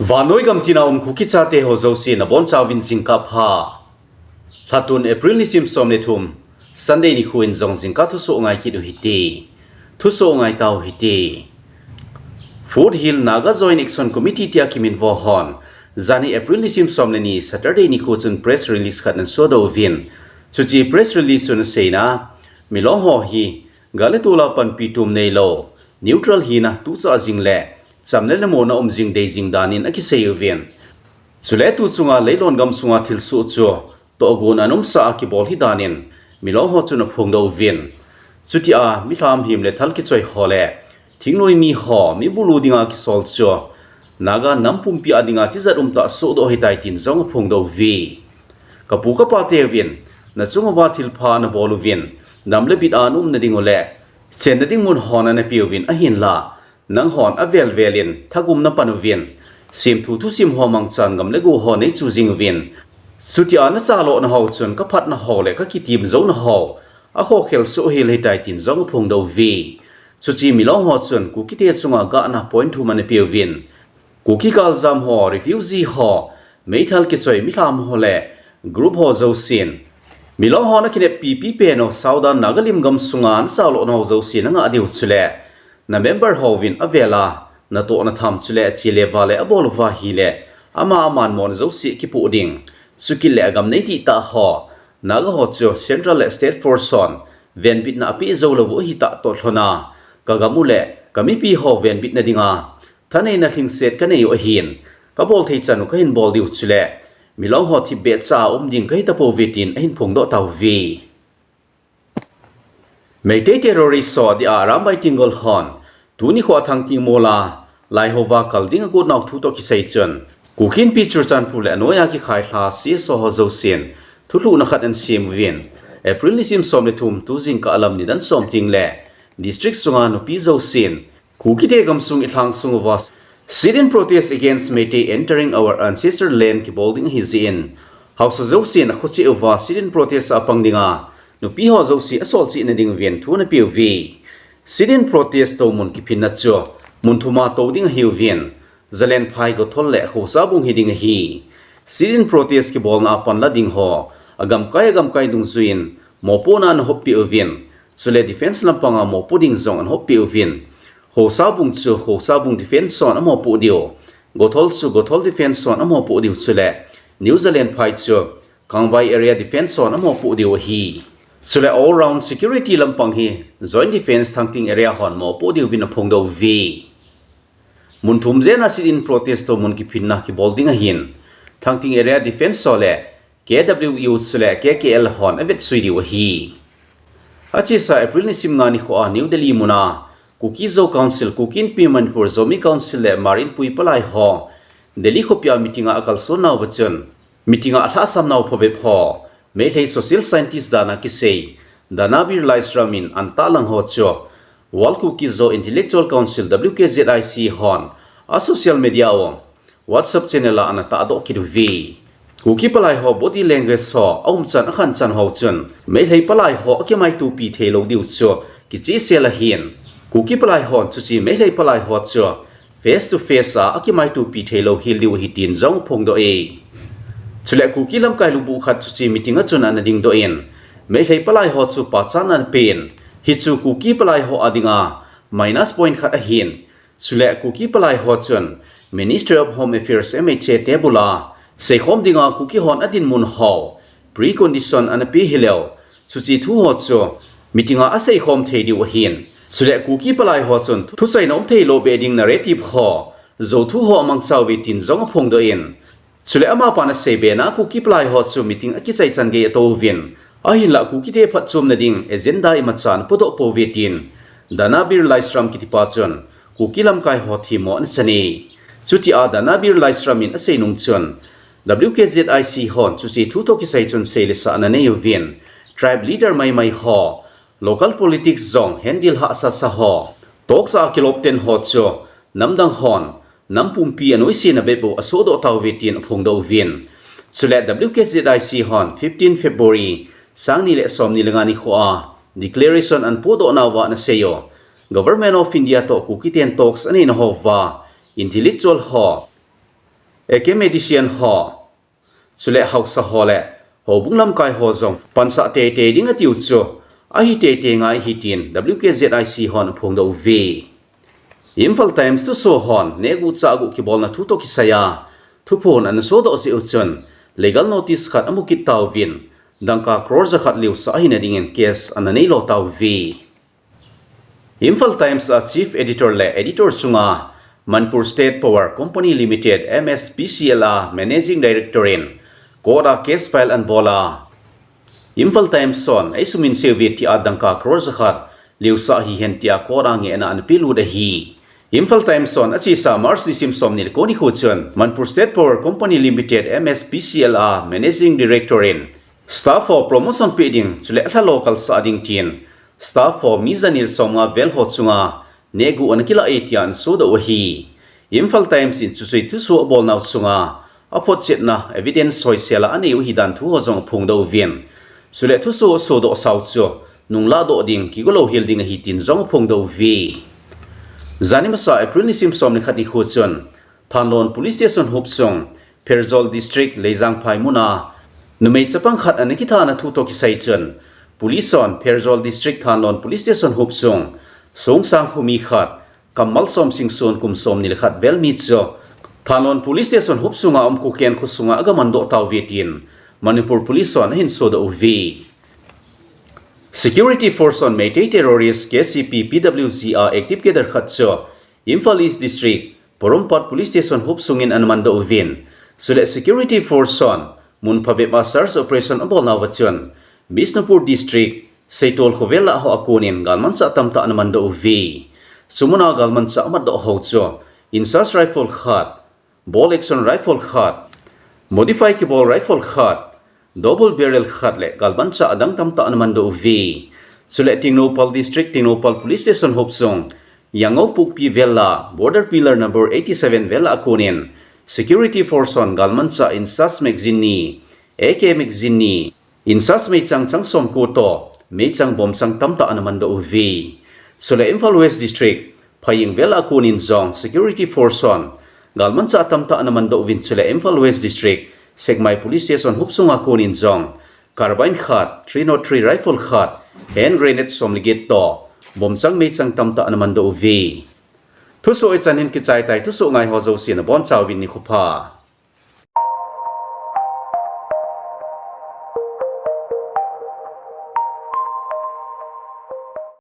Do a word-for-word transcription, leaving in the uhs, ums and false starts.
Vannoi gamtina um Kuki chate ho jouse nabonchauvin jingkah pha. Lhatun April nisim som le thum, Sunday nikho in jong jingkah thusoh ngai kit u hite. Thusoh ngai tau hite. Foothill Naga Joint Action Committee tia kiminvo hon, janhi April nisim som le ni Saturday nikho chun press release khat ana sodoh uvin. Chuche press release chun aseina, Milong ho hi gal le tol a panpi tum neilou, neutral hina tuchah jing le chamna le monna um jing dei jing danin akisei uvin. Chule tu chunga Leilon gamsunga thilsoh chu tohgon ana umsa a kibol hi danin Milong ho chun aphongdoh uvin. Chutia mi lhamhim le thal kichoi ho le thingnoi mi ho mi bulu dinga kisol chu Naga nam pumpi a dinga tijat umtah sohdoh ahitai tin jong aphongdoh uve. Kapu kapa teuvin, nachung uva thilpha nabol uvin, nam le bit a naum nading u le chenna ding mun ho nana peuvin ahinla, nanghon avel velin thagum napan uvin, semthu thusim ho mangchan gam le go ho neichu jing uvin. Chutia nachaloh nahou chun kaphatna ho le kakitim jouna ho akhokhel soh hel ahitai tin jong aphongdoh uve. Chuche Milong ho chun Kukite chunga gahna point thum ana peuvin. Kuki galjam ho, refugee ho, meithal kichoi mi lham ho le group ho jousen Milong ho nakineppi pen u Southern Naga lim gamsunga nachaloh nau jousen nangah diu chule na member houvin avela natoh natham chule chele vale abol uva ahile ama aman mona jouse kipoh ding. Chukit le agam neiti tah ho, Naga ho chu Central le State Force hon venbitna apeh jou lou u ahitah toh lhona, kagam u le kamipi ho venbitna dinga thaneina lhingset kanei u ahin, kabol thei chan u kahin bol diu chule Milong ho thipbeh cha a um ding kahita pouve tin ahin phongdoh tauve. Meitei terrorist ho dia Arambai Tenggol hon tuni kho a Thangting mol a Lai houva kal ding agot nau thu toh kisei chun, Kuki Inpi Churachandpur le anoiya kikhailha C S O ho jousen thulhuhna khat ana sem uvin, April nisim som le thum tu jingkah lam nidan som teng le district sunga nupi jousen Kukite gamsung ilhang sung uva sit-in protest against Meitei entering our ancestor land kibol ding ahi jeh in, haosa jousen akhocheh uva sit-in protest a pang dinga nupi ho jouse asolchihna ding uvin thu ana peuve. Sit-in protest tou mun kiphinna chu mun thum a tou ding ahiuvin, Jalenphai, Gothol le Khosabung hiding ahi. Sit-in protest kibolna a panla ding ho agamkai agamkai dungjuiyin mopohna ana hoppeh uvin, chule defence lampanga mopoh ding jong ana hoppeh uvin. Khosabung chu Khosabung defence hon amopoh diu, Gothol chu Gothol defence hon amopoh diu chule New Jalenphai chu Kangvai area defence hon amopoh diu ahi. Chule all round security lampang hi Joint Defence Thangting area hon mopoh diuvin aphongdoh uve. Mun thum jena sit-in protest tou mun kiphinna kibol ding ahin, Thangting area defence ho le K W U chule K K L hon avetsui diu ahi. Achesa April nisim nga nikho a New Delhi muna Kuki Zo Council, Kuki Inpi Manipur, Zomi Council le Hmar Inpui palai ho Delhi khopia meeting a akalson nauva chun, meeting a alhahsam nau phabep ho Meitei social scientist dana kisei Danabir Laishram in ana tahlang ho chu World Kuki Zo Intellectual Council, W K Z I C hon a social media u WhatsApp channel a ana tahdoh kit uve. Kuki palai ho body language ho aumchan akhanchan ho chun Meitei palai ho akimaitopi theilou diu chu kichehsel ahin, Kuki palai hon chuche Meitei palai ho chu face to face a akimaitopi theilou hel diu ahi tin jong aphongdoh e. Chule Kuki lamkai lubuh khat chuche meeting a chun ana dingdoh in, Meitei palai ho chu pachatna ana pen, hichu Kuki palai ho a dinga minus point khat ahin, chule Kuki palai ho chun Ministry of Home Affairs, M H A te bula seikhom dinga Kuki hon adinmun ho precondition ana pe hileu, chuche thu ho chu meeting a aseikhom thei diu ahin, chule Kuki palai ho chun thuchaina um theilou be ding narrative ho, jou thu ho amangchauve tin jong aphongdoh in, chule amapan asei bena Kuki palai ho chu meeting akichai chan gei atouvin, ahinla Kukite phatchomna ding agenda imacha ana pudoh pouve tin Danabir Laishram kitipa chun Kuki lamkai ho themmo ana chan e. Chutia Danabir Laishram in asei nung chun, W K Z I C hon chuche thu toh kisai chun seilesah ana nei uvin, tribe leader maimai ho, local politics jong handle hahsasa ho, talks a kilop ten ho chu namdang hon nam pumpi anoise na bep u asohdoh tauve tin aphongdoh uvin. Chule W K Z I C hon fifteen February, sangni le somni le nga nikho a declaration ana podoh nauva ana sei u, Government of India toh Kukiten talks aneina houva intellectual ho, A K M A D C N ho, chule haosa ho le houbung lamkai ho jong pansah teitei ding atiu chu ahi teitei ngai ahi tin W K Z I C hon aphongdoh uve. Imphal Times thusoh hon nehguh chahguh kibolna thu toh kisaiya thuphon ana sodoh jeh u chun legal notice khat amu kit tauvin, dangka crore jakhat liusah ahina dingin case ana neilo tauve. Imphal Times a Chief Editor le Editor chunga Manipur State Power Company Limited, M S P C L, a Managing Director in court a case file ana bol a, Imphal Times hon eisumin seuve tia dangka crore jakhat liusah hihen tia court a ngehna ana pelut ahi. Imphal Times hon achesa March nisim somni le ko nikho chun Manipur State Power Company Limited, M S P C L, a Managing Director in staff ho promotion peh ding chule alha local sah ding tin staff ho mi jani le somnga vel ho chunga nehguh ana kilah e tia ana sodoh u ahi. Imphal Times in chuche thusoh abolnau chunga aphotchetna evidence hoisela anei u ahidan thu ho jong aphongdoh uvin, chule thusoh asodoh sau chu nunglah doh ding, kigo louhel ding ahi tin jong aphongdoh uve. Jani masa April nisim somni khat nikho chun Thanlon Police Station hopsung, Pherzawl District, Leijangphai muna numei chapang khat ana kithana thu toh kisai chun, Police hon Pherzawl District Thanlon Police Station hopsung, Songsang khomi khat, Kammal Somsingson kum somni le khat vel mi chu Thanlon Police Station hopsunga um Khokhen khosunga agamandoh tauve tin Manipur Police hon ahin sodoh uve. Security Force hon Meitei Terrorist K C P P W G a active cadre khat chu Imphal East District, Porompat Police Station hopsungin ana mandoh uvin, chule Security Force hon mun phabep a search operation abolnauva chun Bishnupur District, Seitol khovela ho a konin galmanchah tamtah ana mandoh uve. Chumuna galmanchah amatdoh ho chu INSAS rifle khat, bolt action rifle khat, modify kibol rifle khat, double barrel khat le galmanchah adang tamtah ana mandoh uve. Chule Tengnoupal District, Tengnoupal Police Station hopsung, Yangaon Pokpi vela, border pillar number eighty seven vela a konin Security Force hon galmanchah INSAS magazine ni, A K magazine ni, INSAS meichang chang somko toh meichang bomchang tamtah ana mandoh uve. Chule Imphal West District, Phayeng vela a konin jong Security Force hon galmanchah tamtah ana mandoh uvin, chule Imphal West District, Sekmai Police Station hopsunga konin jong carbine khat, three nought three rifle khat, hand grenade som le get toh bomchang meichang tamtah ana mandoh uve. Thusoh hichan hin kichai tai, thusoh ngai ho jousen abonchauvin nikho pha.